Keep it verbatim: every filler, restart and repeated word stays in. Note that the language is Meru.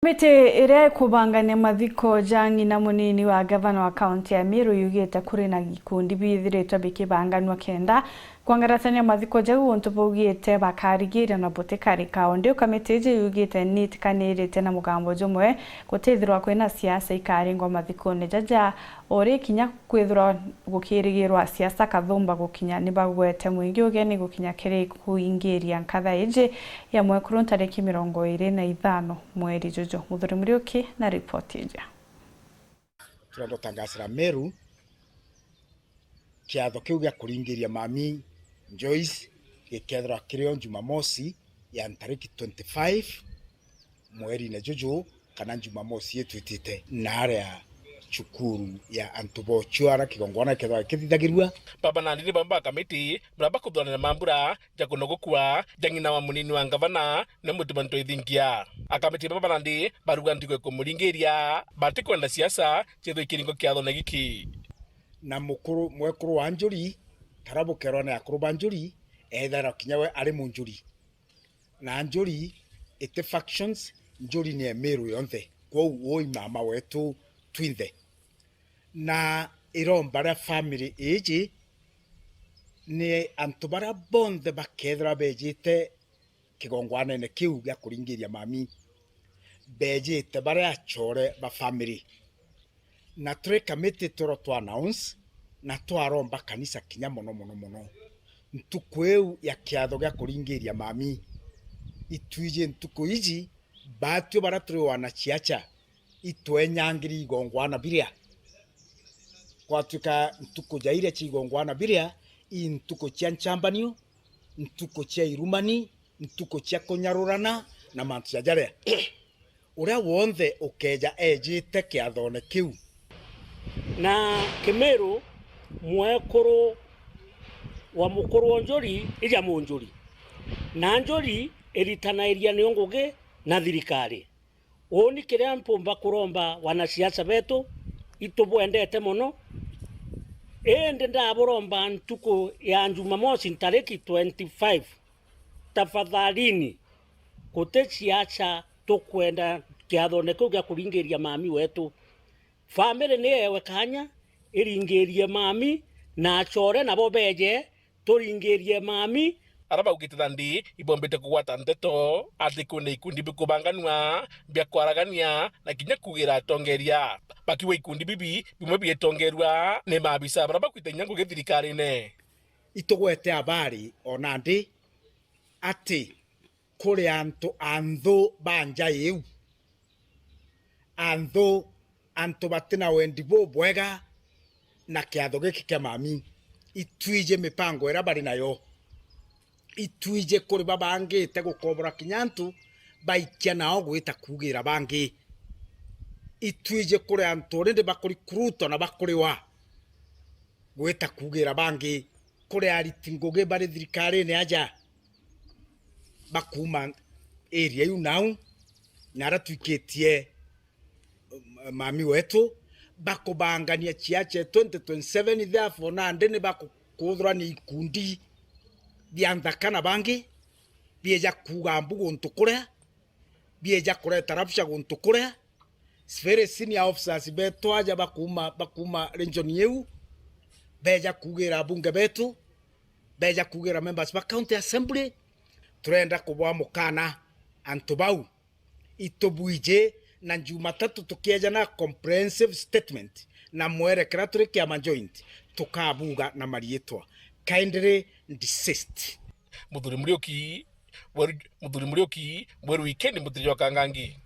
Kamiti iria ikubangania mathiko ja ng'ina munini wa gavana wa kaunti ya Meru yugite kuri na ikundi biithiritwe bikibanganua kenda kwangaratania mathiko jau, untu baugite bakarigiria na butikarika. O ndiu kamiti iji yugite ni itikanirite na mugambo jumwe gutithirwa kwina siasa ikaringwa mathikone jaja, o ri kinya kwithirwa gukirigirwa siasa kathumba gukinya, ni bagwete mwingi ugeni gukinya kiri kuingiria nkatha iji ya mwekuru ntariki mirongo iri na ithano mweri juju. Muthuri Muriuki na ripoti iji. Turenda gutangasira Meru, kiatho kiu gia kuringiria Mami Joyce gikethirwa kirio Jumamosi ya ntariki twenty-five mwerine juju, kana Jumamosi itwitite, na aria cukuru ya antu bochwara kigongwana kethwa kithithagirua. Baba na ndini bamba kamiti, baria bakuthuranira mambura ja kunogokua ja ng'ina wa munini wa ngavana, ni Mutuma Ntoithingia. Akamiti baba na ndi baruga ntigo ikumuringiria, batikwenda siasa ciithwe ikiringo kiathone giki. Na mukuru, mwekuru wa Njuri, tara bukerwa ni akuru ba Njuri, ethera kinya we ari Munjuri. Na Njuri iti factions, Njuri ni Emiru yonthe. Kwou ui mama wetu twinthe. Na iromba ria family iji ni antu baria bonthe bakethirwa bejite kigongwanene kiu gia kuringiria Mami, bejite baria achore ba family. Na turi kamiti turo twa announce na twaromba kanisa kinya mono, mono, mono. Ntuku iu ya kiatho gia kuringiria Mami, itwiji ntuku iji, batwi baria turi wanaciaca, itwenyangiri igongwana biria. Kwatwika ntuku ja iria cia igongwana biria, i ntuku cia nchambanio, ntuku cia irumani, ntuku cia kunyarurana na mantu ja jaria. Uria wonthe ukeja ejite kiathone kiu. Na Kimiru, mwekuru wa mukuru wa Njuri, ija Munjuri. Na Njuri iritanairia niyo ngugi na thirikari. Uuni kiria mpumba kuromba wanasiasa betu, itubwendete mono. Indi ndaburomba ntuku ya Jumamosi ntariki twenty-five, tafadhalini, guti siasa tukwenda kiathone kiu gia kuringiria Mami wetu. Family ni ewe kanya iringirie Mami, na achore nabo beje turingirie Mami. Aria baugite thandi ibombite kugwata nteto ati kwina ikundi bikubanganua bia kwaragania na kinya kugira atongeria, bakiuga ikundi bibi bimwe bietongerua ni maabisa baria bakwita inya ngugi thirikarine. Itugwete habari o nandi ati kuri antu a nthu ba nja iu, a nthu, antu batina wendi bubwega na kiatho giki kia Mami. Itwiji mipango iria bari nayo. Itwiji kuri babangite gukobora kinya antu baikia nao gwita kuugira bangi. Itwiji kuri antu already bakurikurutwa na bakuriwa gwita kuugira bangi. Kuri ariti ngugi bari thirikarine aja bakuuma area iu nau, na aria twikitie, um, Mami wetu, bakubangania ciaca twenty twenty-seven, therefore nandi ni bakukuthurania ikundi bia nthaka na bangi, bieja kuuga mbu guntu kuria, bieja kureta rapture guntu kuria, very senior officers betu aja bakuuma, bakuuma region iu, beja kuugira abunge betu, beja kuugira members ba county assembly. Turenda kubwa mukana antu bau, itubwiji, na Jumatatu tukieja na comprehensive statement na mwerekera turi kiama joint, tukabuga na mariitwa. Kindly desist. Muthuri Muriuki, Weru, Muthuri Muriuki, Weru Wikendi, Mutiri jwa Kangangi.